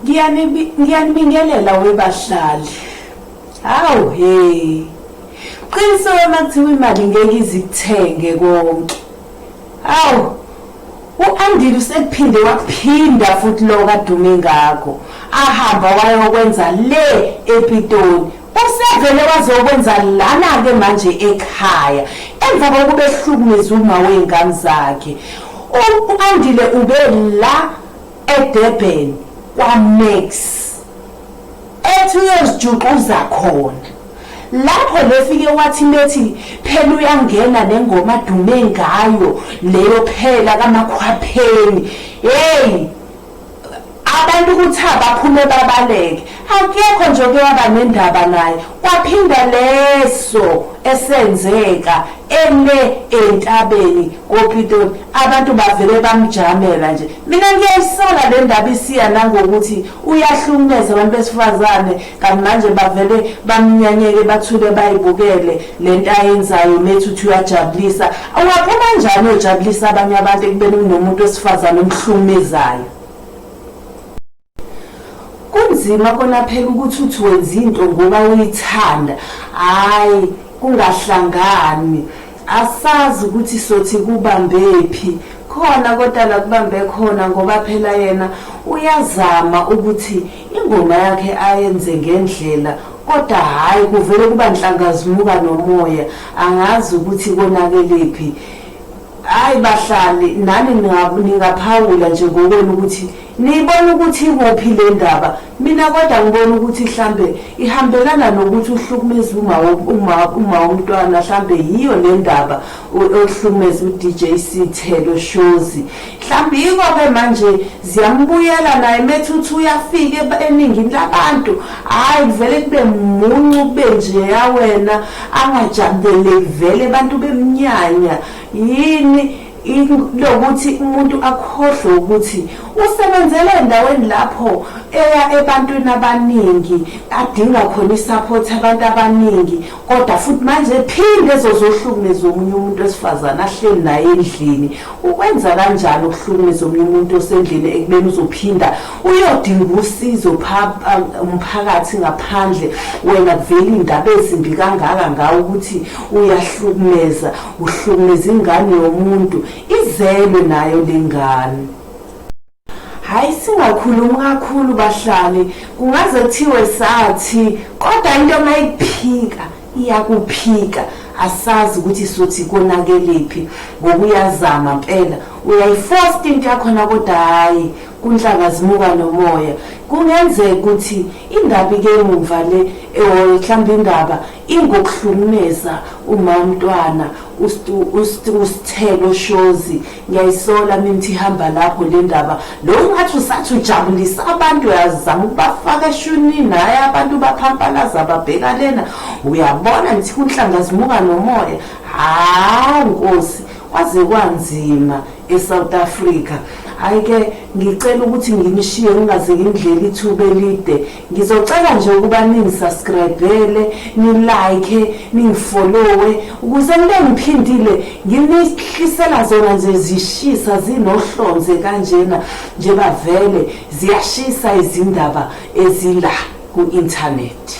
Ngiyanibingelela webahlali. Hawu he. Qiniso uma kuthiwa imali ngeke izikuthenge konke. Hawu u-Andile usekuphinde wakuphinda futhi lokho adume ngakho. Ahamba wayokwenza le ePitoli. Usevele wazokwenza lana-ke manje ekhaya emva kokuba ehlukumeza uma wey'ngane zakhe. U-Andile ube la eDurban kwaMax ethi uyozijuxuza khona. Lapho lefike wathi methi phela uyangena nengoma adume ngayo leyo phela kaMakhwapheni. Hey abantu ukuthi abaphume babaleke akekho nje oke waba nendaba naye kwaphinda leso esenzeka ele entabeni koPitoli abantu bavele bamjamela nje mina ngiyayisola le ndaba isiya nangokuthi uyahlukumeza abantu besifazane kanti manje bavele bamnyanyeke bathule bayibukele le nto ayenzayo methi uthi uyajabulisa ungaphuma kanjani uyojabulisa abanye abantu ekubeni kunomuntu wesifazane omhlukumezayo. Kunzima kona phela ukuthi uthi wenza into ngoba uyithanda, hhayi kungahlangani. Asazi ukuthi sothi kubambephi khona kodwa la kubambe khona ngoba phela yena uyazama ukuthi ingoma yakhe ayenze ngendlela kodwa hhayi kuvele kuba nhlangazimuka nomoya angazi ukuthi konakelephi. Hhayi bahlali nani ningaphawula nje ngokwenu ukuthi niyibona ukuthi ikuphi le ndaba. Mina kodwa ngibona ukuthi hlambe ihambelana nokuthi uhlukumeza uma uma womntwana hlambe yiyo le ndaba ohlukumeza u-DJ Sithelo Shozi. Mhlawumbe yiko-ke manje ziyambuyela naye methi uthi uyafika eningini labantu hhayi kuvele kube muncu kube njeya wena angajabuleleki vele abantu bemnyanya yini lokuthi umuntu akhohlwe ukuthi usebenzele endaweni lapho eya ebantwini abaningi adinga khona isupport abantu abaningi kodwa futhi manje phinde ezozohlukumeza omunye umuntu wesifazane ahleli naye endlini. Ukwenza kanjani ukuhlukumeza omunye umuntu osendlini ekubeni uzophinda uyodinga usizo umphakathi ngaphandle wena kuvela iy'ndaba ezimbi kangaka ngawe ukuthi uyahlukumeza, uhlukumeza ingane yomuntu, izelwe nayo le ngane. Hhayi singakhulumi kakhulu bahlali kungaze kuthiwe sathi kodwa into mayikuphika iyakuphika asazi ukuthi sothi konakelephi ngoba uyazama mpela uyayifosta into yakhona kodwa hhayi kunhlanga zimuka nomoya kungenzeka ukuthi indaba ike emumva le or mhlawumbe indaba ingokuhlukumeza uma umntwana uSithelo Shozi Ngiyayisola mina ukuthi ihamba lapho le ndaba. Lo ungathi usathi ujabulisa abantu uyazama ukubafaka eshunini hhayi abantu baphampalaza babheka lena. Uyabona ngithi kunhlanga zimuka nomoya. Hawu Nkosi kwaze kwanzima eSouth Africa. Hhayi ke ngicela ukuthi nginishiye ngingaze ngindlele ithuba elide. Ngizocela nje ukuba ningisubscribele, nilike, ningifollowe ukuze ngibe ngiphindile nginihlisela zona nje zishisa zinohlonze kanjena njengoba vele ziyashisa izindaba ezila ku-inthanethi.